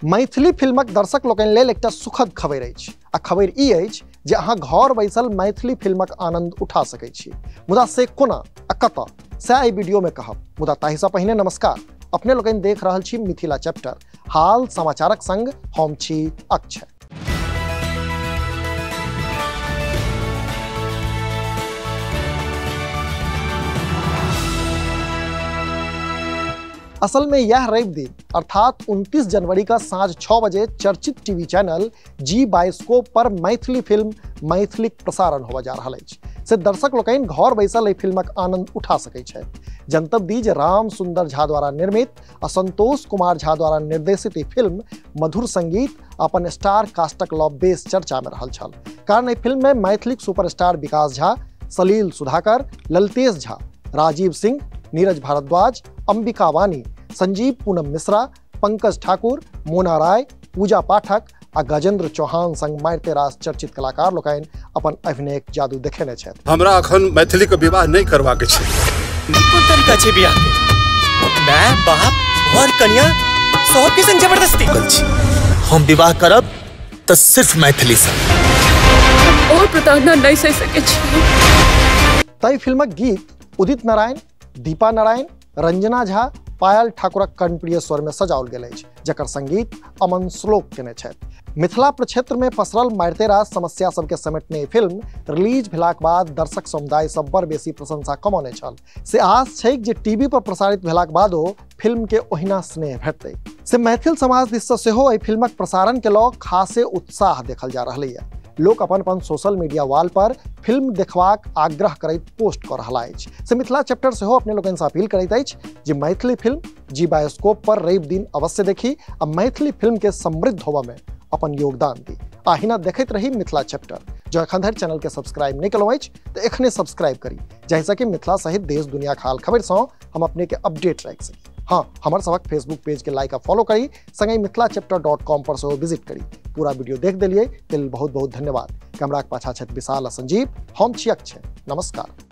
मैथिली फिल्मक दर्शक लोकनि लेल एकटा सुखद खबरि अछि आ खबरि ई अछि जे अहाँ घर बैसल मैथिली फिल्मक आनंद उठा सकै छी। मुदा से कोना आ कतऽ से एहि वीडियो में कहब। मुदा ताहिसँ पहिने नमस्कार, अपने लोकनि देख रहल छी मिथिला चैप्टर, हाल समाचारक संग हम छी अक्षय। असल में यह रवि दिन अर्थात 29 जनवरी का सांझ 6 बजे चर्चित टीवी चैनल जी बायोस्कोप पर मैथिली फिल्म मैथिलीक प्रसारण होबय जा रहल अछि। से दर्शक लोकनि घर बैसल एहि फिल्मक आनंद उठा सकैत छथि। जनतब दी जे राम सुंदर झा द्वारा निर्मित आ संतोष कुमार झा द्वारा निर्देशित ई फिल्म मधुर संगीत अपन स्टार कास्टक लऽ बेस चर्चा में रहल छल, कारण एहि फिल्म में मैथिलीक सुपरस्टार विकास झा, सलील सुधाकर, ललितेश झा, राजीव सिंह, नीरज भारद्वाज, अंबिका वाणी, संजीव पूनम मिश्रा, पंकज ठाकुर, मोना राय, पूजा पाठक आ गजेंद्र चौहान संग मारिते रास चर्चित कलाकार लोकनि अपन अभिनयक जादू देखेने छथि। हमरा अखन मैथिली के विवाह नहीं करवा के छै। कोन तरीका छै बियाह के? माय बाप और कन्या सब के संग जबरदस्ती। हम विवाह करब त सिर्फ मैथिली से, और प्रताड़ना नहीं सह सके छी। तै फिल्मक गीत उदित नारायण, दीपा नारायण, रंजना झा, पायल ठाकुरक कर्णप्रिय स्वर में सजाओल गेल अछि, जकर संगीत अमन श्लोक केने छथि। मिथिला प्रक्षेत्र में पसरल मारिते रास समस्या सबके समेटने फिल्म रिलीज भेलाक बाद दर्शक समुदाय सब बड़ बेसी प्रशंसा कमौने छल। से आस छै जे टीवी पर प्रसारित भेलाक बादो फिल्म के ओहिना स्नेह भेटतै। से मैथिल समाज दिससँ सेहो एहि फिल्मक प्रसारण के लऽ खासे उत्साह देखल जा रहलैए। लोक अपन अपन सोशल मीडिया वाल पर फिल्म देखबाक आग्रह करैत पोस्ट कऽ रहल अछि। से मिथिला चैप्टर सेहो अपने लोकनिसँ अपील करैत अछि जे मैथिली फिल्म जी बायोस्कोप पर रवि दिन अवश्य देखी आ मैथिली फिल्म के समृद्ध होबऽ में अपन योगदान दी। अहिना देखैत रही मिथिला चैप्टर। जो एखन धरि चैनल के सब्सक्राइब नहीं केलहुँ अछि तऽ एखने सब्सक्राइब करी, जाहिसँ कि मिथिला सहित देश दुनिया हाल खबरिसँ हम अपने के अपडेट राखि सकी। हाँ, हमर सबक फेसबुक पेज के लाइक आ फॉलो करी, संगहि मिथिलाचैप्टर.com पर सेहो विजिट करी। पूरा वीडियो देख देलियै तेल बहुत बहुत धन्यवाद। कैमराक पाछा छथि विशाल आ संजीव, हम छी अक्षय। नमस्कार।